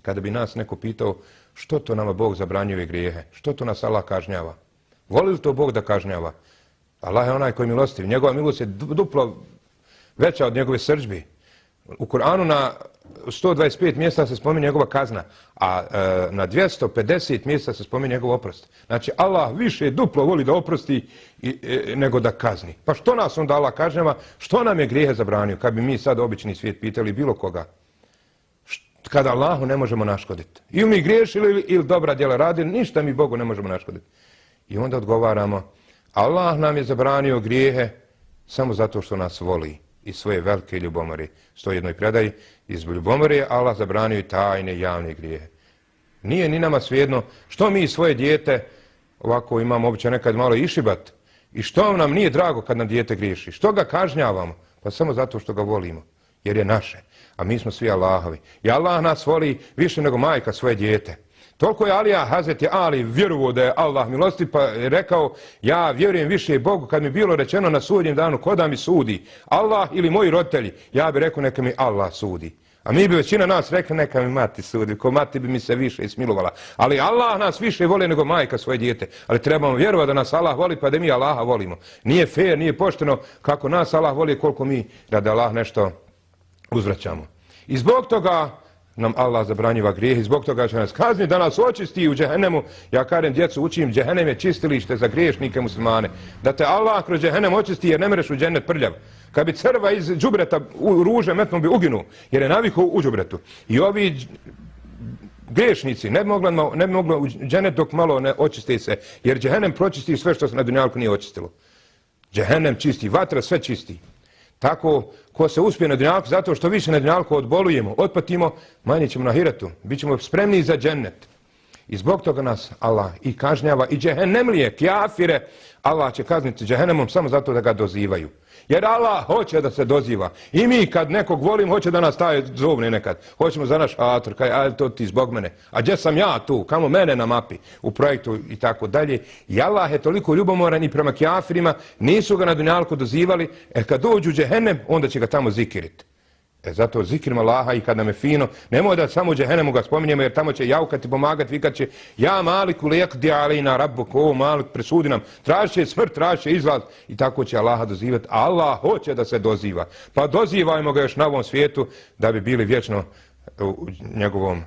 kada bi nas neko pitao što to nama Bog zabranjuje grijehe, što to nas Allah kažnjava. Voli li to Bog da kažnjava? Allah je onaj koji je milostiv. Njegova milost je duplo veća od njegove srdžbi. U Kur'anu na 125 mjesta se spominje njegova kazna, a na 250 mjesta se spominje njegov oprost. Znači Allah više duplo voli da oprosti nego da kazni. Pa što nas onda Allah kažnjava? Što nam je grijehe zabranio? Kad bi mi sad obični svijet pitali bilo koga. Kada Allahu ne možemo naškoditi. Ili mi griješili ili dobra djela radili, ništa mi Bogu ne možemo naškoditi. I onda odgovaramo, Allah nam je zabranio grijehe samo zato što nas voli iz svoje velike ljubomore. Stoji jednoj predaji, iz ljubomore Allah zabranio i tajne javne grijehe. Nije ni nama svejedno što mi svoje dijete, ovako imamo običaj nekad malo išibat, i što nam nije drago kad nam dijete griješi. Što ga kažnjavamo? Pa samo zato što ga volimo, jer je naše. A mi smo svi Allahovi. I Allah nas voli više nego majka svoje dijete. Toliko je Hazreti Ali vjerovao da je Allah milostiv, pa je rekao, ja vjerujem više Bogu. Kad mi bilo rečeno na sudnjem danu ko da mi sudi, Allah ili moji roditelji, ja bi rekao neka mi Allah sudi. A mi bi većina nas rekli neka mi mati sudi, ko mati bi mi se više smilovala. Ali Allah nas više voli nego majka svoje dijete. Ali trebamo vjerovati da nas Allah voli pa da mi Allaha volimo. Nije fair, nije pošteno kako nas Allah voli koliko mi da Allah nešto uzvraćamo. I zbog toga nam Allah zabranjiva grijeh i zbog toga će nas kazniti da nas očisti u džehennemu. Ja kažem djecu, učim, džehennem je čistilište za griješnike muslimane. Da te Allah kroz džehennem očisti jer ne mereš u džennet prljav. Kad bi crva iz đubreta u ruže metnom bi uginuo jer je navikao u đubretu. I ovi griješnici ne bi mogli u džennet dok malo ne očiste se. Jer džehennem pročisti sve što se na dunjalku nije očistilo. Džehennem čisti, vatra sve čisti. Tako, ko se uspije na dunjalku, zato što više na dunjalku odbolujemo, otpatimo, manje ćemo na ahiretu. Bićemo spremni za džennet. I zbog toga nas Allah i kažnjava i džehennemlije, kjafire, Allah će kazniti džehennemom samo zato da ga dozivaju. Jer Allah hoće da se doziva. I mi kad nekog volimo, hoće da nas taj zovne nekad. Hoćemo za naš ator, kaj, ali to ti zbog mene. A gdje sam ja tu? Kamo mene na mapi? U projektu i tako dalje. I Allah je toliko ljubomoran i prema kjafirima, nisu ga na dunjalku dozivali. Kad dođu u džehennem, onda će ga tamo zikiriti. Zato zikrimo Allaha i kad nam je fino, nemoj da samo u džehennemu ga spominjemo jer tamo će jaukati, pomagati, vikat će ja Maliku lijekdi alejna rabbuk, o Malik presudi nam, tražit će smrt, tražit će izlaz i tako će Allaha dozivati. Allah hoće da se doziva. Pa dozivajmo ga još na ovom svijetu da bi bili vječno u njegovom